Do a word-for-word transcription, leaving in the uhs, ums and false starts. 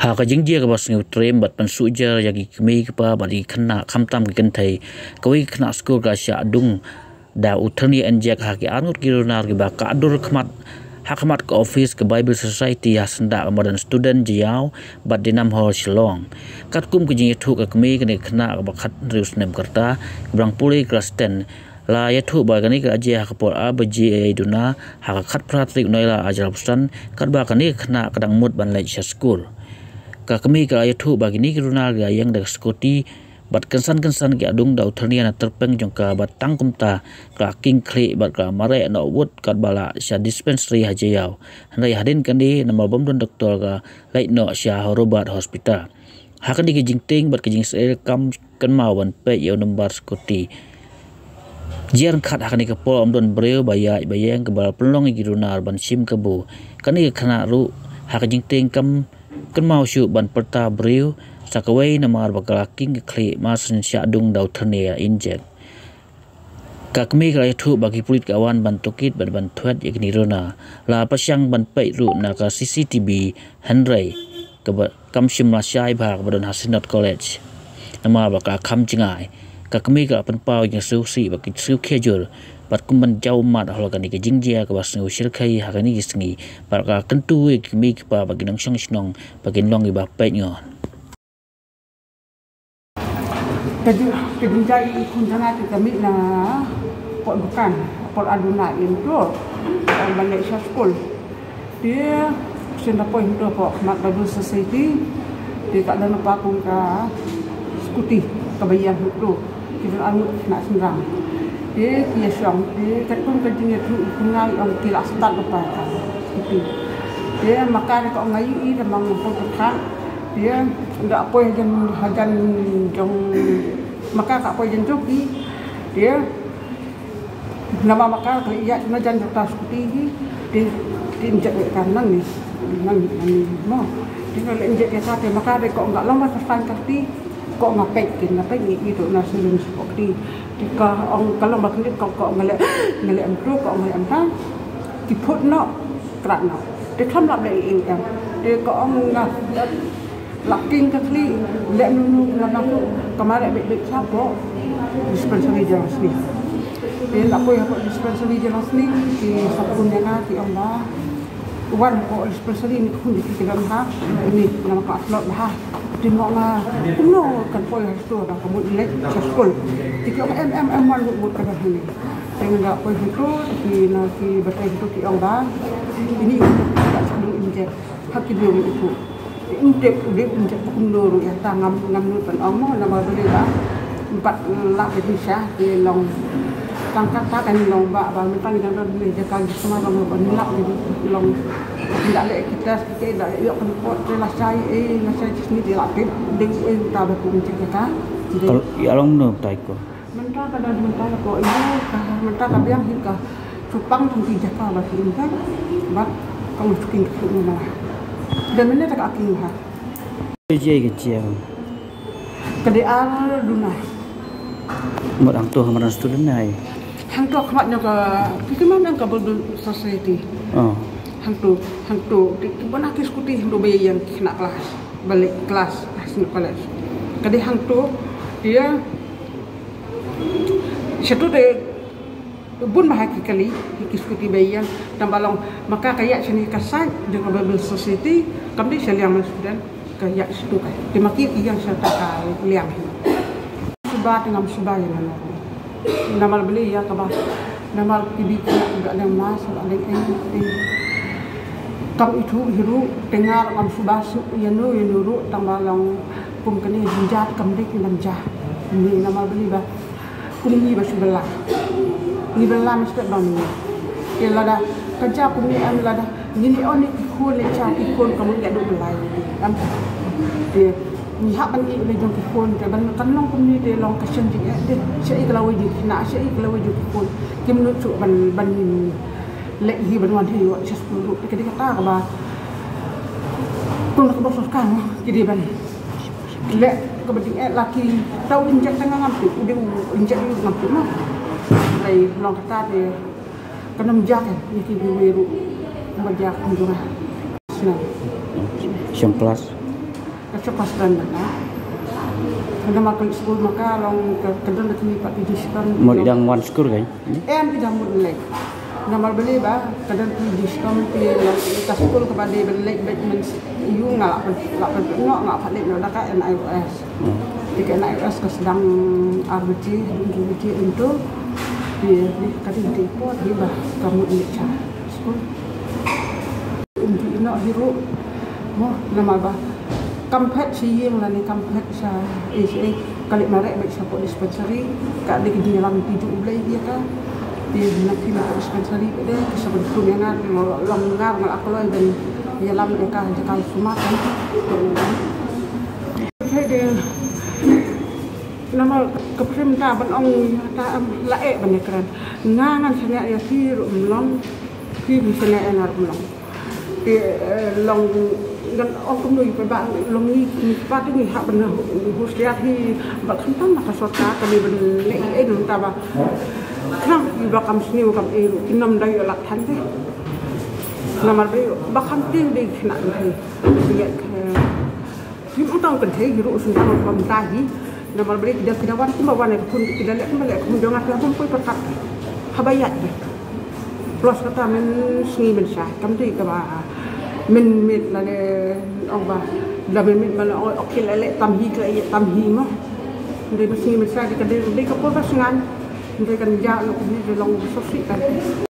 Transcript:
Ha ka jingjia kaba sngewtriem bad pynsuhjer ïa ki kmie ki kpa bad ki khynnah khamtam ki kynthei, kawei ka khynnah skul ka la shah dung da u thyrnia injek ha ki arngut ki runar kiba kah dur khmat ha khmat ka office ka Bible Society ha syndah ka Modern Student Jaïaw bad Dinam Hall Shillong. Katkum ka jingïathuh ka kmie, kane ka khynnah kaba khathynriew snem ka rta, kaba dang pule klas ten, la ïathuh ba kane ka la jia ha ka por ar baje ei duna ha ka khatphra tarik Nailar arhajar arphew san, katba kane ka khynnah ka dang mut ban leit sha skul. Ka kmie ka la ïathuh ba kine ki runar ki la ïeng da ka skuti bad kynsan kynsan ki la dung da u thyrnia na tyrpeng jong ka bad tang kumta ka la king khlieh bad ka la mareh noh wut katba la shah dispensary ha Jaïaw. Hynrei hadien kane, namar bym don doktor, ka leit noh sha Robert Hospital. Ha kane ka jingtieng bad ka jingsheptieng kam kynmaw ban peit ïa u nombar skuti. Jia ryngkat ha kane ka por ym don briew ba ïaid ba ïeng kaba la pynlong ïa ki runar ban shim kabu. Kane ka khynnah ruh ha ka jingtieng kam kynmaw shuh ban pyrta briew sa kawei namar ba ka la king ka khlieh mar shen shah dung da u thyrnia injek. Ka kmie ka la ïathuh ba ki pulit ka wan ban tohkit bad ban thwet ïa kine ki runar. La pyrshang ban peit ruh na ka C C T V hynrei kaba kam shym la shai bha kaba don ha Synod College. Namar ba ka kham jngai, ka kmie ka la pynpaw ïa ka sngewsih bad ka sngewkhia jur bad kum ban jaw ummat halor kane ka jingjia kaba sngewshyrkhei ha kine ki sngi bad ka la kyntu ïa ki kmie ki kpa bad ki nongshong shnong ba kin long kiba peit ngon. Ka jing, ka jingjia i khun jong nga te ka mih na pdeng dukan, pdeng dukan ïa u, eh, ban leit sha skul. Te shen da poi hangto hapoh khmat Bible Society. Te ka don na parking ka skuti kaba ïeng hangto. Ki don arngut khynnah shynrang. Te ki ïashong, te katkum ka jingïathuh i khun nga i ong ki la start lypa ka skuti. Te ma ka te ka ong nga ïohi da ma nga poi pyrkhat. Te da poi hajan, hajan jong ma ka, ka poi hajan jong ki. Te namar ma ka ka ïaid na jan jong ka skuti hi. Te, te injek ïa ka nangne, nangne, nangne mo. Te nga leh injek ïa ka, te ma ka te ka ong ka long ba ka sign ka ti. Ka ong nga peit, te nga peit ngi ïohi to na syringe hapoh kti. Te ka ong ka long ba khyndiat, ka, ka ong nga leh, nga leh em to, ka ong nga leh em ta. Ki phut noh, krat noh. Te kham lap leh ïing em. Te ka ong nga la king ka khlieh, leh mano mano nga nang tu, ka mareh beit beit sha hapoh dispensary Jaiñtia. Te la poi hapoh dispensary Jaiñtia, ki sopun ïa nga ki ong ba wan hapoh dispensary, ine ki khun jong phi ki don ha ine, namar ka slot bha. Te ma nga kumno kan poi ha sha, ba ka mut leit sha skul. Te ki ong em em em, wan mut mut ka don hangne. Te nga poi hangto, ki na ki batai hangto ki ong ba ine i khun jong phi ka shah dung injek. Ha ki briew ruh. Te ym tip u dei u injek kumno ruh, ïa kata ngam, ngam nud ban ong mo, namar balei ba ym pat lah ïa phi sha, te long tang kata kan long ba, ba mynta ngi dang don hangne jaka, ngi sngewbha long ba ngi lap, ngi long, ngi da leh ki test, ki da ïoh ka report, te lashai, eh, lashai shisngi te la tip, dei u, eh, uta ba kum injek ïa ka. Te ïa long mano utai ko? Mynta ka don, mynta ka ko, ïa ka, mynta ka biang hi ka. Chupang tang ki jaka ba ki injek bad ka ong shu king ka king na. Da mynne ta ka king bha. Ka jia, ka jia. Ka dei ar duna. Mut hangto ha Modern Student ai. Hangto khmat na ka, ki khmat na ka Bible Society. Oh. Hangto, hangto, ki, ki bun na ki skuti hangto ba ïeng ki khynnah klas. Ba leit klas ha Synod College. Ka dei hangto, ïa. Shato te bun bha ki kali, ki skuti ba ïeng, tang ba long ma ka ka ïaid shane ka side jong ka Bible Society, kam dei sha liang Modern Student, ka ïaid shato ka. Te ma ki ki ïeng shata ka liang hi. Suba te ngam suba ïa mano. Namar balei ïa kaba, namar ki dei ki ba dang mas, ba dang ei, ei. Kam ithuh hi ruh, te nga ruh ngam suba shuh ïa no ïa no ruh, tang ba long kum kane jingja te kam dei ki ban ja. Ni namar balei ba kum ngi ba shu bylla. Ngi bylla mesti ba ngi. Te lada ka ja kum ngi em lada ngi ni on ni ki khun leh ja ki khun ka mut ïa duk bylla. Em. Te ngi hap ban ïeh leh jong ki khun te ban kan long kum ngi te long ka shen jingeh te. Sha ïa ka lawei jong ki khynnah, sha ïa ka lawei jong ki khun. Kim nud shuh ban, ban leh hi ban wan hi wat sha skul ruh. Te ka dei kata kaba kum na ka bok sorkar mo ki dei ban leh kaba dei eh la ki tau injek tang ngam tu, u dei u injek u ngam tu mo. Lai long kata te kan ym ja kan, ïa ki dei wei ruh ba ja kan jong nga. Snem. Shong klas. Chok pas dan na. Namar ka skul ma ka long ka, ka don da kami pat phi dei skul. Mo i dang wan skul kai? Em, i dang mut lek. Namar balei ba ka don phi dei skul, phi long ka skul kaba dei ban lek bad men ïoh nga la, la, no, nga pat lek no da ka N I O S. Hmm. Te ka N I O S ka sdang ar baje, dun dun baje into. Phi, phi ka dei te por hi ba ka mut lek cha skul. Ym ju ïehnoh hi ruh mo, namar ba kam phet sha ïing lane kam phet sha ei sha ei, ka leit mareh beit sha ka dispensary. Ka dei ka jingïalam ti ju U Blei ïa ka. Te na ki na ka dispensary beit de ki sa ban khun ïa nga, long nga nga la kloi ban ïalam ïa ka jaka sumar kan. Te de namar ka prim ta ban ong ta, em, la eh ban ïakren. Nga ngan shaniah ïa phi ruh ym long. Phi phi shaniah ïa nga ruh ym long. Te, eh, long ngan ong kumno ïa phi ba long ngi ngi pat ngi hap ban husiar hi ba khamtam na ka sorkar ka dei ban leh ei ei nangta ba khnang ïa ba kam sniew kam ei ruh kin ym da ïoh lad than te. Namar ba ïoh ba kham tieng dei khynnah dei hi. Ïa, eh, Phim ong tang kynthei hi ruh sngewthuh bym da hi. Namar balei ki da, ki da wan kumba wan, ki khun ki da leh kumba leh, khun jong nga ki da bym poi pyrkhat haba ïaid de. Plus kata mynsngi mynsha kam dei kaba mynmiet lane ong ba da mynmiet ba la ong ok ki la leh tam hi, ki la ïaid tam hi mo. Dei mynsngi mynsha dei ka dei, dei ka por ba sngan. Dei kan ïa lok ni dei long sosik kan.